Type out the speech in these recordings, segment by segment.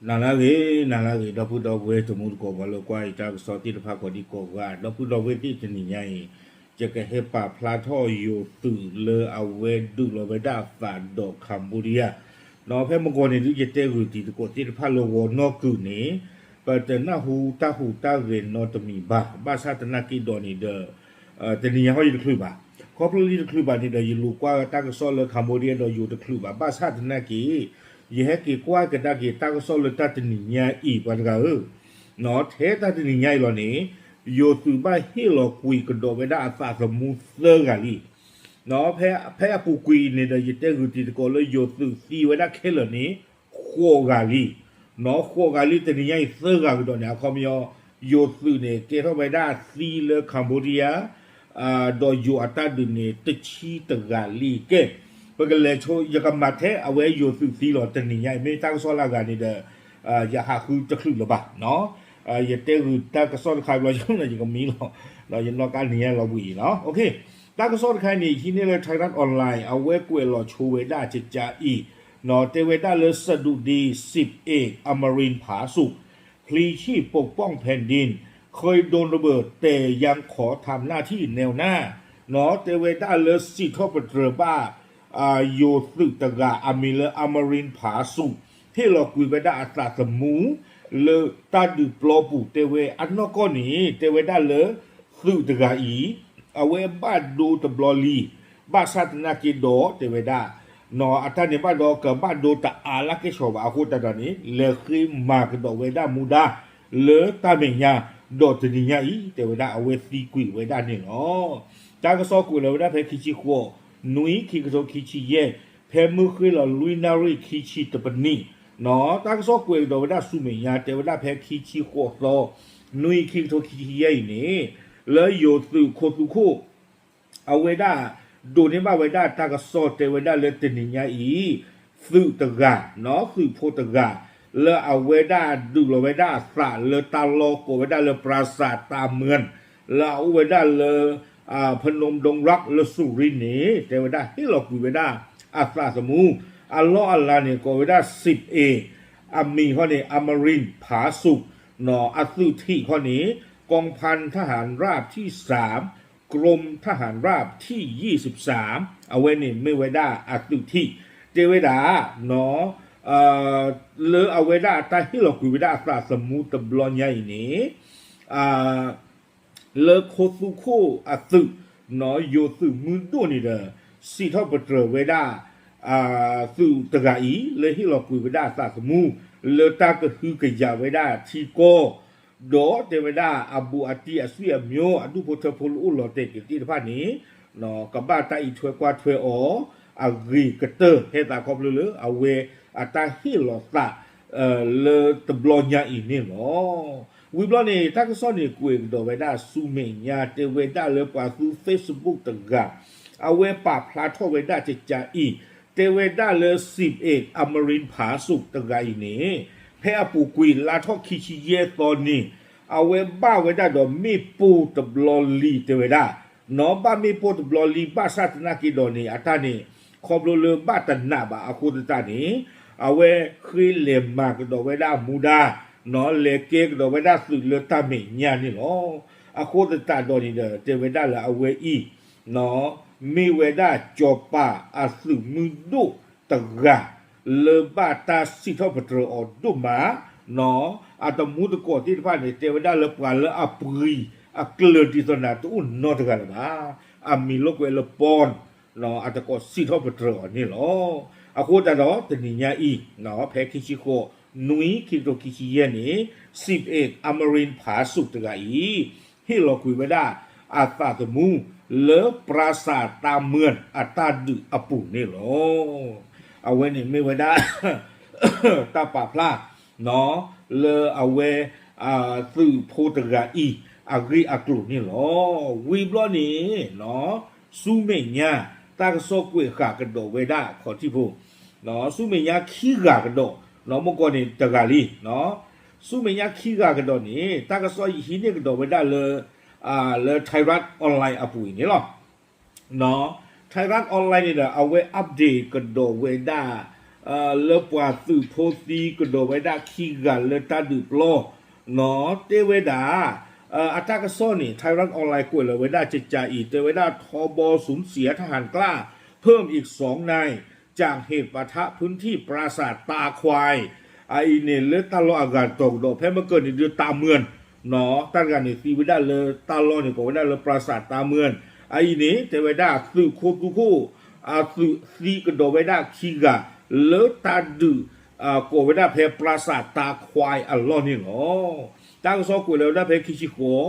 နၤလၢအဂ့ၤ, နၤလၢအဂ့ၤ, ဒီပုၢ်ဒီဝဲၢ်တံၤသကိး ပှၤလၢကွၢ်ယတၢ်ကစီၣ်သ့ၣ်တဖၣ်ကိးဒံကိးဂၤ, ဒီပုၢ်ဒီဝဲၢ်သ့ၣ်တနံၤညါအံၤ, ယကဟဲပာ်ဖျါထီၣ်ယိၤသုးလၢအဝဲဒုးလီၤဝဲဒၣ်အသးဒီး Cambodia နီၤ, ဖဲမုၢ်ဂီၤန့ၣ်ဒုး ယတဲဂုာ်တံၤသကိးသ့ၣ်တဖၣ်လၢဂီၤနီၢ်ကုာ်န့ၣ်, ပတနၢ်ဟူတၢ်ဟူးတၢ်ဂဲၤနီတမံၤဘၣ်, ဘၣ်ဆၣ်သနာ်က့ဒီးန့ၣ်ဒီး တနံၤညါဃီယတချုးဘၣ်, ခီဖျိလၢယတချုးဘၣ်န့ၣ်ဒီး ယလူၤကွၢ်တၢ်ကစီၣ်လၢ Cambodia ဒီးယိၤတချုးဘၣ်, ဘၣ်ဆၣ်သနာ်က့ ယဟဲက့ၤကွၢ်ကဒါက့ၤတၢ်ကစီၣ်လၢတၢ်တနံၤညါအံၤ ပှၤတဂၤဧၢ, ထဲတၢ်တနံၤညါအံၤလီၤန့ၣ်, ယိၤသုးဘၣ်ဟ့ၣ်လီၤကွံာ်ကဒီးဝဲဒၣ်အသးသမူသၢဂၤလံ ဖဲအပူၤကွံာ်န့ၣ်ဒီး ယတဲဂုာ်တံၤသကိးလၢယိၤသုးသံဝဲဒၣ်ခဲလၢာ်န့ၣ် ဃိးဂၤလံ, နီၤ ဃိးဂၤလံ တနံၤညါအံၤသၢဂၤကဒီးန့ၣ် အခီပညီ ယိၤသုးန့ၣ် ကဲထီၣ်ဝဲဒၣ်သံလၢ Cambodia ဒီးယိၤအတၢ်ဒုးန့ၣ် တဆံတဂၤလံကဲ, ပကလဲၤဆိ ယကမၤထဲအဝဲယိၤသုးသံလီၤ တနံၤညါအံၤ မ့ၢ်တၢ်ကစီၣ်လၢအဂၤန့ၣ်ဒီး ယဟးဃုတချုးလၢၤဘၣ် ယတဲဂုာ်တၢ်ကစီၣ်တခါဘျီ ယကမံလီၤ, ယနီၣ်ကါနံၤညါလီၤဘှံးအံၤလီၤ, တၢ်ကစီၣ်တခါန့ၣ် ဟံးန့ၢ်လၢ Thairath Online အဝဲကွဲးလီၤဆိဝဲဒၣ်ကကါအံၤ, တဲဝဲဒၣ်လၢ สดุดี สิบเอก อมรินทร์ ผาสุก พลีชีพปกป้องแผ่นดิน เคยโดนระเบิดแต่ยังขอทำหน้าที่แนวหน้า တဲဝဲဒၣ်လၢစံးထီၣ်ပတြၢၤဘၣ် ယိၤသုးတဂၤ အမံၤလၢ အမရံဖးစူး ဟ့ၣ်လီၤကွံာ်ဝဲဒၣ်အသးသမူ လၢတၢ်ဒုးပျီပူၤ တဲဝဲအနီၢ်ကီၢ်န့ၣ် တဲဝဲဒၣ်လၢ သုးတဂၤအံၤ အဝဲဘၣ်ဒိတဘျီလံ, ဘၣ်ဆၣ်သနာ်က့ဒီး တဲဝဲဒၣ် အတၢ်န့ၣ်ဘၣ်ဒီးကဘၣ်ဒိတအါလၢကဲၣ်ဆိးဘၣ်အဃိသတးဒီးန့ၣ် လဲၤဃ့မၤကဒီးဝဲဒၣ်မူဒါ လၢတၢ်မဲာ်ညါ ဒီးတနံၤညါအံၤ တဲဝဲဒၣ်အဝဲသံကွံာ်ဝဲဒၣ်န့ၣ်လီၤ. တၢ်ကစီၣ်ကွဲးလီၤဝဲဒၣ်ဖဲခံဆံဃိး နွံ ခံကထိခံဆံယဲၢ် ဖဲမုၢ်ဃ့ၢ်လီၤလွံၢ်နၣ်ရံၣ်ခံဆံတပနံၣ် တၢ်ကစီၣ်ကွဲးကဒီးဝဲဒၣ်ဆူမဲာ်ညါ တဲဝဲဒၣ်ဖဲခံဆံဃိးသီ နွံ ခံကထိခံဆံယဲၢ်အံၤန့ၣ် လၢယိၤသုးခိၣ်သူခိၣ် အဝဲဒၣ် ဒိးန့ၢ်ဘၣ်ဝဲဒၣ်တၢ်ကစီၣ်တဲဝဲဒၣ်လၢတနံၤညါအံၤ သုးတဂၤ သုးဖိတဂၤ လၢအဝဲဒၣ်ဒုးလီၤဝဲဒၣ်အသးလၢတၢ်လီၢ်ကိးဝဲဒၣ်လၢ ပရၢစးတၢ်မၢၢ် လၢအအိၣ်ဝဲဒၣ်လၢ ဖနူဒူရၣ် လၢစူၤရံန့ၣ် တဲဝဲဒၣ်ဟ့ၣ်လီၤကွံာ်ဝဲဒၣ်အသးသမူ အလီၢ်အလၤန့ၣ် ကိးဝဲဒၣ် စံးပအ့ၣ် အမံၤခီန့ၣ် အမရံဖးစူး အသုးထံးခီန့ၣ် กองพันทหารราบที่สาม กรมทหารราบที่ยี่สิบสาม အဝဲန့ၣ်မ့ၢ်ဝဲဒၣ်အသုးထံး တဲဝဲဒၣ် လၢအဝဲဒၣ်အတၢ်ဟ့ၣ်လီၤကွံာ်ဝဲဒၣ်အသးသမူတဘျီညါအံၤန့ၣ် လၢခိၣ်သူခိၣ်အသုး ယိၤသုးမုၢ်ဒိၣ်န့ၣ်ဒီး စံးထီၣ်ပတြၢၤဝဲဒၣ် သုးတဂၤအံၤ လၢဟ့ၣ်လီၤကွံာ်ဝဲဒၣ်အသးသမူ လၢတၢ်ကဟုကယာ်ဝဲဒၣ်ထံကီၢ် ဒီးတဲဝဲဒၣ်အဘူးအတံၢ်အဆွေအမျိုး အဒူၣ်ဖိထၢဖိလၢအိၣ်လီၤတဲာ်က့ၤသ့ၣ်တဖၣ်န့ၣ် ကဘၣ်တၢ်အံးထွဲကွၢ်ထွဲအီၤ အဂ့ၤကတၢၢ် ဟဲသးခီဖျိလၢအဝဲအတၢ်ဟ့ၣ်လီၤသး လၢတဘျီညါအံၤန့ၣ်လီၤ. ဝံၤဘျီန့ၣ် တၢ်ကစီၣ်န့ၣ်ကွဲးကဒီးဝဲဒၣ်ဆူမဲာ်ညါ တဲဝဲဒၣ်လၢပှၤသူ Facebook တဂၤ အဝဲပာ်ဖျါထီၣ်ဝဲဒၣ်ကကါအံၤ တဲဝဲဒၣ်လၢ စံးပအ့ၣ် အမရံဖးစူးတဂၤအံၤန့ၣ် ဖဲအပူၤကွံာ်လါထီၣ်ခံဆံယဲၢ်သီန့ၣ် အဝဲဘၣ်ဝဲဒၣ်ဒီးမ့ၣ်ပိၢ်တဘျီလံ တဲဝဲဒၣ် နီၤ ဘၣ်မ့ၣ်ပိၢ်တဘျီလံ ဘၣ်ဆၣ်သနာ်က့ဒီးန့ၣ် အတၢ်န့ၣ် ခီဖျိလၢဘၣ်တနာ်ဘၣ်အဃိသတးန့ၣ် အဝဲဃ့လဲၤမၤကဒီးဝဲဒၣ်မူဒါ နီၤ လဲၤကဲကဒီးဝဲဒၣ်သုးလၢတၢ်မဲာ်ညါန့ၣ်လီၤ. အဃိသတးဒီးန့ၣ်ဒီး တဲဝဲဒၣ်လၢအဝဲအံၤ နီၤ မ့ၢ်ဝဲဒၣ်စီၤပၤအသုးမုၢ်ဒိၣ်တဂၤ လၢဘၣ်တၢ်စံးထီၣ်ပတြၢၤအီၤဒိၣ်မး နီၤ အတမူတကိးသ့ၣ်တဖၣ်န့ၣ် တဲဝဲဒၣ်လၢပှၤလၢအပှ့ၤအကျၢၤဒ်သိးနၤတအိၣ်နီတဂၤလၢၤဘၣ်. အမံၤလိာ်ကွဲလၢ ပီၣ် နီၤ အတကိးစံးထီၣ်ပတြၢၤအီၤန့ၣ်လီၤ. အဃိသတးဒီးတနံၤညါအံၤ ဖဲခံဆံဃိး နွံ ခံကထိခံဆံယဲၢ်န့ၣ် စံးပအ့ၣ် အမရံဖးစူးတဂၤအံၤ ဟ့ၣ်လီၤကွံာ်ဝဲဒၣ်အသးသမူ လၢပရၢစးတၢ်မၢၢ်အတၢ်ဒုးအပူၤန့ၣ်လီၤ. အဝဲန့ၣ်မ့ၢ်ဝဲဒၣ် တၢ်ပာ်ဖျါ နီၤ လၢအဝဲ သုးဖိတဂၤအံၤ အဂ့ၢ်အကျိၤန့ၣ်လီၤ. ဝံၤဘျီန့ၣ် နီၤ ဆူမဲာ်ညါ တၢ်ကစီၣ်ကွဲးဃာ်ကဒီးဝဲဒၣ်ခီၣ်ထံးဖိ နီၤ ဆူမဲာ်ညါခံဂၤကဒီး နီၤ မုၢ်ကီၢ်န့ၣ်တဂၤလံ နီၤ ဆူမဲာ်ညါခံဂၤကဒီးန့ၣ် တၢ်ကစီၣ်ယဟံးန့ၢ်ကဒီးဝဲဒၣ်လၢ လၢ Thairath Online အပူၤအံၤန့ၣ်လီၤ. နီၤ Thairath Online န့ၣ်ဒီး အဝဲ update ကဒီးဝဲဒၣ် လၢပှၤသုးဖိသံကဒီးဝဲဒၣ်ခံဂၤလၢတၢ်ဒုးပျီ နီၣ် တဲဝဲဒၣ် အတၢ်ကစီၣ်န့ၣ် Thairath Online ကွဲးလီၤဝဲဒၣ်ကကးအံၤ တဲဝဲဒၣ် ทบ สูญเสียทหารกล้าเพิ่มอีกสองนายจากเหตุปะทะพื้นที่ปราสาทตาควาย အအံၤန့ၣ် လၢတၢ်လီၢ်အဂၤတီၤကဒီး ဖဲမ့ၢ်ကၢၢ်န့ၣ်ဒုး ตาเมือง နီၣ် တၢ်တဂၤန့ၣ်သံဝဲဒၣ်လၢတၢ်လီၢ်န့ၣ် ကိးဝဲဒၣ်လၢ ปราสาทตาเมือง အအံၤန့ၣ် တဲဝဲဒၣ်သုးခိၣ်သူခိၣ် အသုးသံကဒီးဝဲဒၣ်ခံဂၤ လၢတၢ်ဒုး ကိးဝဲဒၣ်ဖဲ ปราสาทตาควาย အလီၢ်န့ၣ်လီၤ. တၢ်ကစီၣ်ကွဲးလီၤဝဲဒၣ်ဖဲခံဆံဃိး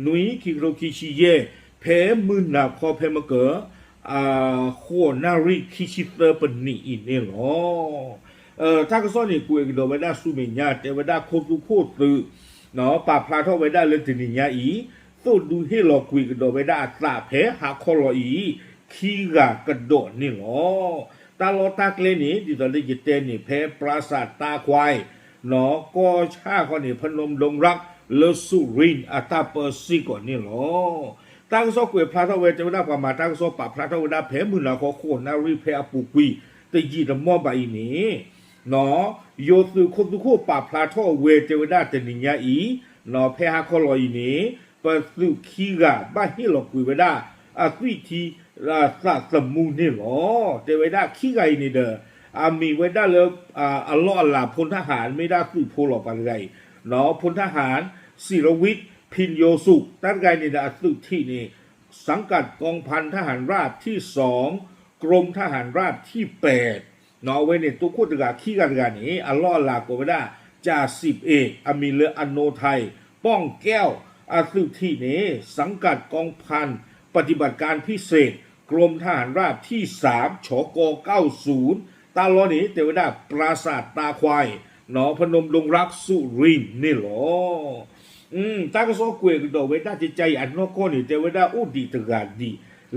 နွံ ခံကထိခံဆံယဲၢ် ဖဲမုၢ်နၤခီဖဲမ့ၢ်ကၢၢ် ဃိးနၣ်ရံၣ်ခံဆံသၢပနံးအံၤန့ၣ်လီၤ. တၢ်ကစီၣ်န့ၣ် ကွဲးကဒီးဝဲဒၣ်ဆူမဲာ်ညါ တဲဝဲဒၣ်ခိၣ်သူခိၣ်သုး ပာ်ဖျါထီၣ်ဝဲဒၣ်လၢတနံၤညါအံၤ သိၣ်ဒူဟ့ၣ်လီၤကွံာ်ကဒီးဝဲဒၣ်အသးဖဲဟါခီလီၤအံၤ ခံဂၤကဒီးန့ၣ်လီၤ. တၢ်လီၢ်တၢ်ကျဲန့ၣ် ဒ်သိးလၢယတဲန့ၣ် ဖဲ ปราสาทตาควาย နီၣ် ကီၢ်ဆၣ်ဃီန့ၣ် พนมดงรัก လၢ สุรินทร์ အတၢ်ပၢစ့ၢ်ကီးန့ၣ်လီၤ. တၢ်ကစီၣ်ကွဲးဖျါထီၣ်ဝဲ တဲဝဲဒၣ်ပှၤမၤတၢ်ကစီၣ်ပာ်ဖျါထီၣ်ဝဲဒၣ်ဖဲမုၢ်နၤခီ ဃိးနၣ်ရံၣ် ဖဲအပူၤကွံာ် တယံာ်တမီၢ်ဘၣ်အံၤန့ၣ် နီၣ် ယိၤသုးခိၣ်သူခိၣ်ပာ်ဖျါထီၣ်ဝဲ တဲဝဲဒၣ်တနံၤညါအံၤ နီၣ် ဖဲဟါခီလီၤအံၤန့ၣ် ပသုးခံဂၤဘၣ်ဟ့ၣ်လီၤကွံာ်ဝဲဒၣ် အသွံၣ်ထံ သးသမူန့ၣ်လီၤ. တဲဝဲဒၣ်ခံဂၤအံၤန့ၣ်ဒီး အမံၤဝဲဒၣ်လၢ အလီၢ်အလၤဖိထၣ်ဟၣ် မ့ၢ်ဒၣ်သုးဖိလီၤပှၤတဂၤအံၤ နီၣ် ဖိထၣ်ဟၣ် ศิรวิทย์ พินโยสุข တၢ်တဂၤအံၤန့ၣ်ဒီးအသုးထံးန့ၣ် สังกัดกองพันทหารราบที่สอง กรมทหารราบที่แปด နီၣ် အဝဲန့ၣ် သုးခိၣ်တဂၤခံဂၤတဂၤန့ၣ် အလီၢ်အလၤကိးဝဲဒၣ် จ่าสิบเอก အမံၤလၢအနိထၢၣ် ป้องแก้ว အသုးထံးန့ၣ် สังกัดกองพันปฏิบัติการพิเศษ กรมทหารราบที่สาม ชกเก้าศูนย์ တၢ်လီၢ်န့ၣ် တဲဝဲဒၣ် ปราสาทตาควาย နီၣ် พนมดงรัก สุรินทร์ န့ၣ်လီၤ. တၢ်ကစီၣ်ကွဲးကဒီးဝဲဒၣ်ကကါအံၤအနီၢ်ကီၢ်န့ၣ် တဲဝဲဒၣ်အိၣ်ဒံးတဂၤဒံး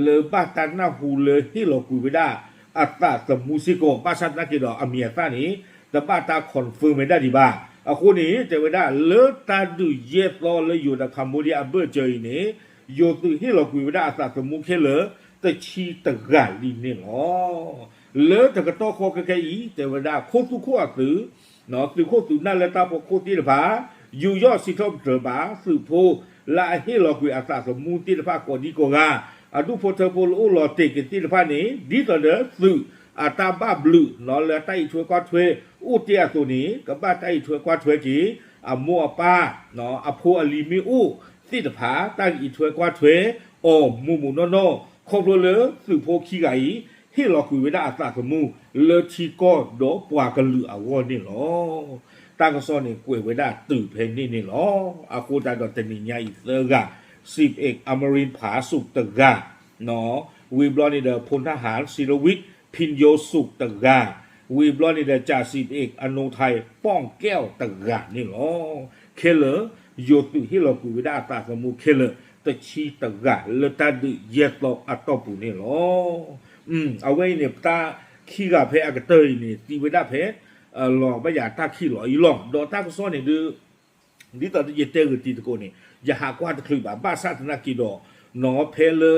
လၢဘၣ်တၢ်နၢ်ဟူလၢဟ့ၣ်လီၤကွံာ်ဝဲဒၣ် အသးသမူစ့ၢ်ကီး ဘၣ်ဆၣ်သနာ်က့ဒီးအမံၤအသၣ်န့ၣ် တဘၣ်တၢ် confirm ဝဲဒၣ်ဒံးဘၣ်. အဃိန့ၣ် တဲဝဲဒၣ်လၢတၢ်ဒုးယဲၢ်သီလၢယိၤဒီး Cambodia အဘၢၣ်စၢၤအံၤန့ၣ် ယိၤသုးဟ့ၣ်လီၤကွံာ်ဝဲဒၣ်အသးသမူခဲလၢာ် တဆံတဂၤလံန့ၣ်လီၤ. လၢတကတီၢ်ဃီခဲခဲအံၤ တဲဝဲဒၣ်ခိၣ်သူခိၣ်အသုး သုးခိၣ်သုးနၢ်လၢတၢ်ဖီခိၣ်သ့ၣ်တဖၣ် ယူးယီၣ်စံးထီၣ်ပတြၢၤဘၣ် သုးဖိလၢအဟ့ၣ်လီၤကွံာ်အသးသမူသ့ၣ်တဖၣ်ကိးဒံကိးဂၤ, အဒူၣ်ဖိထၢဖိလၢအိၣ်လီၤတဲာ်က့ၤသ့ၣ်တဖၣ်န့ၣ် ဒ်သိးဒီးသုးအတၢ်ဘၣ်ဘျုး လၢတၢ်အံးထွဲကွၢ်ထွဲအိၣ်တ့ၢ်အသိးန့ၣ် ကဘၣ်တၢ်အံးထွဲကွၢ်ထွဲက့ၤ အမိၢ်အပၢ် အဖိအလံၤမ့ၢ်အိၣ်သ့ၣ်တဖၣ် တၢ်ကအံးထွဲကွၢ်ထွဲအီၤမုာ်မုာ်နီၢ်နီၢ် ခီဖျိလၢသုးဖိခံဂၤအံၤ ဟ့ၣ်လီၤကွံာ်ဝဲဒၣ်အသးသမူ လၢထံကီၢ်ဒီးပှၤကလုာ်အဂီၢ်န့ၣ်လီၤ. တၢ်ကစီၣ်န့ၣ်ကွဲးဝဲဒၣ်တုၤဖဲန့ၣ်န့ၣ်လီၤ. အဃိသတးဒီးတနံၤညါအံၤသၢဂၤ စံးပအဲး အမရံဖးစူၣ်တဂၤ ဝံၤဘျီန့ၣ်ဒီး ဖိထၣ်ဟၣ် စံရဝံၣ် ဖံယိၤစူၣ်တဂၤ, ဝံၤဘျီန့ၣ်ဒီး ကၠၣ်စံးပအဲး အနိထၢၣ် ပီၣ်ကဲၣ်တဂၤန့ၣ်လီၤ. ခဲလၢာ် ယိၤသုးဟ့ၣ်လီၤကွံာ်ဝဲဒၣ်အသးသမူခဲလၢာ် တဆံတဂၤလၢတၢ်ဒုးယဲၢ်သီအတီၢ်ပူၤန့ၣ်လီၤ. အဝဲအံၤန့ၣ် ပတၢ်ခံဂၤဖဲအကတၢၢ်အံၤန့ၣ် သံဝဲဒၣ်ဖဲ လီၤဘၣ်ယၤတၢ်ခံးလီၤအံၤလီၤ. ဒီးတၢ်ကစီၣ်န့ၣ်ဒုး ဒ်သိးယတဲဂ့ၤတံၤသကိးန့ၣ် ယဟးကွၢ်တချုးဘၣ် ဘၣ်ဆၣ်သနာ်က့ဒီး နီၣ် ဖဲလၢ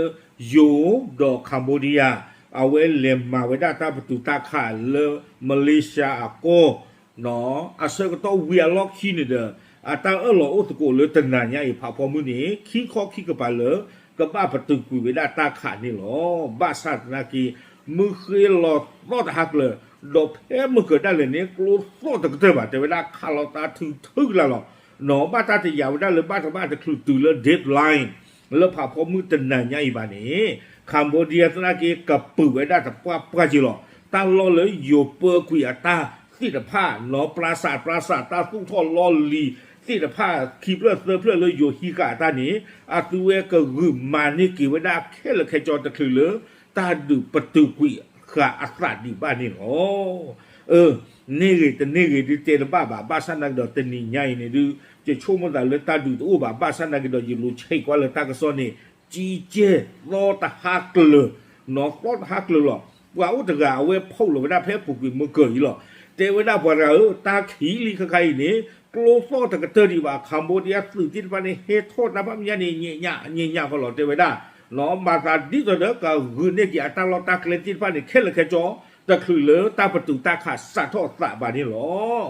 ယိၤဒီး Cambodia အဝဲလဲၤမၤဝဲဒၣ်တၢ်ပတုာ်တၢ်ခးလၢ Malaysia အကီၢ် နီၣ် အဆၢကတီၢ်ဝံၤအလီၢ်ခံန့ၣ်ဒီး အတၢ်အၢၣ်လီၤအိၣ်သကိးလၢတနၤညါအံၤ ဖးဖီမုၢ်န့ၣ် ခံခီခံကပၤလၢ ကဘၣ်ပတုာ်ကွံာ်ဝဲဒၣ်တၢ်ခးန့ၣ်လီၤ. ဘၣ်ဆၣ်သနာ်က့ မုၢ်ဃ့လီၤသီၣ်တဟါကျၢၤ ဒီးဖဲမုၢ်ကၢၤဒၣ်လဲာ်န့ၣ် ကျိသီၣ်တကတၢၢ်ဘၣ် တဲဝဲဒၣ်ခးလီၤသးထုထုကလာ်လီၤ. နီၣ် ဘၣ်တၢ်တယာ်ဝဲဒၣ်လၢဘၣ်တဘၣ်တချုးတုၤလၢ deadline လၢဖးဖီမုၢ်တနၤညါအံၤဘၣ်န့ၣ် Cambodia သနာ်က့ကပုာ်ဝဲဒၣ်တပှၢ်ပှၢ်က့ၤလီၤ. တၢ်လီၢ်လၢယိၤပၢကွံာ်အတၢ်သ့ၣ်တဖၣ် နီၣ် ပြၤစး ပြၤစး တၢ်သူၣ်ထီၣ်လီၢ်လံၤသ့ၣ်တဖၣ် ခံဖျၢၣ်သၢဖျၢၣ်လၢယိၤဟံးဃာ်အတၢ်န့ၣ် အသုဝဲကဂုာ်မၤန့ၢ်က့ၤဝဲဒၣ်ခဲလၢာ်ခဲဆ့တချုးလၢ တၢ်ဒုးပတုာ်ကွံာ်ဃာ်အသးဒံးဘၣ်န့ၣ်လီၤ. အၢ န့ၢ်ဂ့ၤတန့ၢ်ဂ့ၤဒုးတဲတဘၣ်ဘၣ် ဘၣ်ဆၣ်သနာ်က့ဒီးတနံၤညါအံၤန့ၣ်ဒုး ယဆိကမိၣ်သးလၢတၢ်ဒုးတအိၣ်ဘၣ် ဘၣ်ဆၣ်သနာ်က့ဒီးယလူၤဆဲးကွၢ်လၢတၢ်ကစီၣ်န့ၣ် ကံကဲသီတဟါကျၢၤ နီၣ် သီတဟါကျၢၤလီၤ. ပှၤအိၣ်တဂၤအဝဲဖီၣ်လီၤဝဲဒၣ်ဖဲပူၤကွံာ်မုၢ်ကၢၤအံၤလီၤ. တဲဝဲဒၣ်ပှၤတဂၤဧၢ တၢ်ခံးလံခါခါအံၤန့ၣ် ကျိသီၣ်တကတၢၢ်ဒံးဘၣ် Cambodia သုးသ့ၣ်တဖၣ်န့ၣ် ဟဲထီၣ်တၢ်ဖးမညါန့ၣ် ညံးညၣ်ညံးညၣ်ဃီလီၤ တဲဝဲဒၣ် နီၣ် မၤသးဒ်သိးဒီးကဂုာ်န့ၢ်က့ၤအတၢ်လီၢ်တၢ်ကျဲသ့ၣ်တဖၣ်န့ၣ် ခဲလၢာ်ခဲဆ့ တချုးလၢတၢ်ပတုာ်တၢ်ခးစးထီၣ်အသးဘၣ်န့ၣ်လီၤ.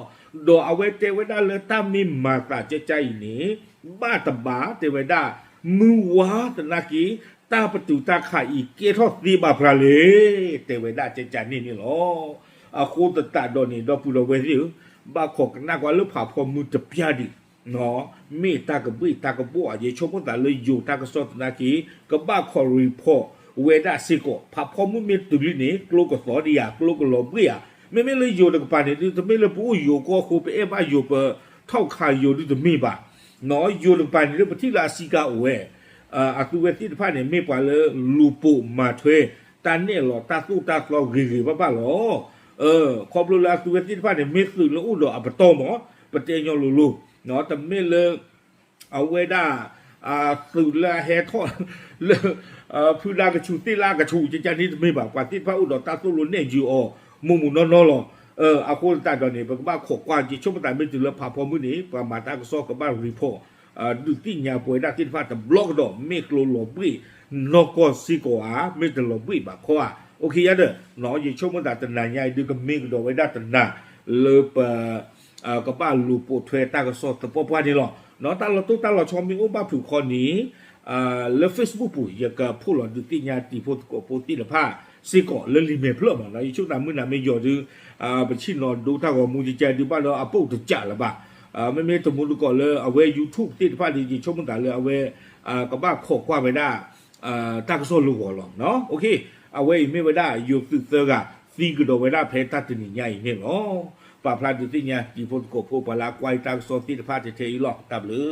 ဒီးအဝဲတဲဝဲဒၣ်လၢတၢ်မ့ၢ်မၤသးကကါအံၤန့ၣ် ဘၣ်တဘၣ်တဲဝဲဒၣ် မုၢ်ဝါသနာ်က့ တၢ်ပတုာ်တၢ်ခးအံၤကဲထီၣ်သ့ဘၣ်ဖျါလဲၣ် တဲဝဲဒၣ်ကကါန့ၣ်န့ၣ်လီၤ. အဃိသတးဒီးန့ၣ် ဒီပုၢ်ဒီဝဲၢ်သ့ၣ်ဧၢ, ဘၣ်ခိးကနၣ်ကွၢ်လၢဖးဖီမုၢ်တပျၢ်ဒံး မ့ၢ်တၢ်ကဘှ့ၣ်တၢ်ကဘှီၣ်ဧါ, ယဆိကမိၣ်သးလၢယိၤတၢ်ကစီၣ်သနာ်က့ ကဘၣ်ခိး report ဝဲဒၣ်စ့ၢ်ကီး, ဖးဖီမုၢ်မ့ၢ်တုၤလံန့ၣ် ကျိကသီဒံးဧါ, ကျိကလီၤဘှ့ၣ်ဧါ. မ့မ့ၢ်လၢယိၤတကပၤန့ၣ်ဒုး တမ့ၢ်လၢပအိၣ်ယိၤကီၢ်အဃိ ပအဲၣ်ဘၣ်ယိၤ ပထီၣ်ခးယိၤဒုးတမ့ၢ်ဘၣ်. ယိၤတကပၤန့ၣ်ဒုး ပထံၣ်လၢအစည်းကမ်းအိၣ်ဝဲ အသုဝဲသ့ၣ်တဖၣ်န့ၣ် မ့ၢ်ပှၤလၢလူၤပိာ်မၤထွဲ တၢ်နဲၣ်လီၤတၢ်သိၣ်တၢ်သီဂ့ၤဂ့ၤဘၣ်ဘၣ်လီၤ. ခီဖျိလၢအသုဝဲသ့ၣ်တဖၣ်န့ၣ် မ့ၢ်သုးလၢအိၣ်ဒီးအပတီၢ်မး ပတဲညီလိၤလိၤ, တမ့ၢ်လၢ အဝဲဒၣ် သုးလၢအဟဲထီၣ် လၢ ဖုလၢကဆူၣ်သ့ၣ်လၢကဆူၣ် ကကါန့ၣ်တမ့ၢ်ဘၣ်. ပှၤသ့ၣ်တဖၣ်အိၣ်ဒီးတၢ်သိၣ်လိနဲၣ်ယုာ်အီၤ မိၢ်မိၢ်နီၢ်နီၢ်လီၤ. အဃိသတးဒီးန့ၣ် ပကဘၣ်ခိးကွၢ် ယဆိကမိၣ်သးမ့ၢ်တုၤလၢဖးဖီမုၢ်န့ၣ် ပှၤမၤတၢ်ကစီၣ်ကဘၣ် report ဒုးသ့ၣ်ညါပဝဲဒၣ်သ့ၣ်တဖၣ်တဘျီကဒီး မ့ၢ်ကျိလီၤဘှ့ၣ်နီၢ်ကီၢ်စ့ၢ်ကီးဧါ, မ့ၢ်တလီၤဘှ့ၣ်ဘၣ်ခီဧါ. အိၣ်ခ့ယါဒီး ယဆိကမိၣ်သးတနၤညါအံၤဒုး ကမ့ၢ်ကဒီးဝဲဒၣ်တနၤ လၢပ ကဘၣ်လူၤပိာ်ထွဲတၢ်ကစီၣ်သပှၢ်ပှၢ်န့ၣ်လီၤ. တၢ်လီၤတိၢ်တၢ်လီၤဆီမ့ၢ်အိၣ်ဘၣ်ဖုးခီန့ၣ် လၢ Facebook ပူၤ ယကဖီၣ်လီၤဒုးသ့ၣ်ညါတံၤဖိသကိးဖိသ့ၣ်တဖၣ်စ့ၢ်ကီးလၢလံာ်မဲာ်ဖျၢၣ်မးနီၤ. ယဆိကမိၣ်သးမုၢ်နၤမ့ၢ်ယီၤဒုး ပဆ့ၣ်နီၤဒိတၢ်ဂီၤမူကကါဒုးဘၣ်ဒီးအပိၣ်တကးလၢၤဘၣ်. မ့မ့ၢ်တမူတကိးလၢအဝဲ YouTube သ့ၣ်တဖၣ်ဒုး ယဆိကမိၣ်သးလၢအဝဲ ကဘၣ်ခိးကွၢ်ဝဲဒၣ် တၢ်ကစီၣ်လၢဂီၤလီၤ. အဝဲအံၤမ့ၢ်ဝဲဒၣ်ယိၤသုးသၢဂၤ သံကဒီးဝဲဒၣ်ဖဲတၢ်တနံၤညါအံၤန့ၣ်လီၤ. ပာ်ဖျါဒုးသ့ၣ်ညါတံၤဖိသကိးဖိ ပှၤလၢအကွၢ်တၢ်ကစီၣ်သ့ၣ်တဖၣ်ထဲထဲအံၤလီၤ. တၢ်ဘျုး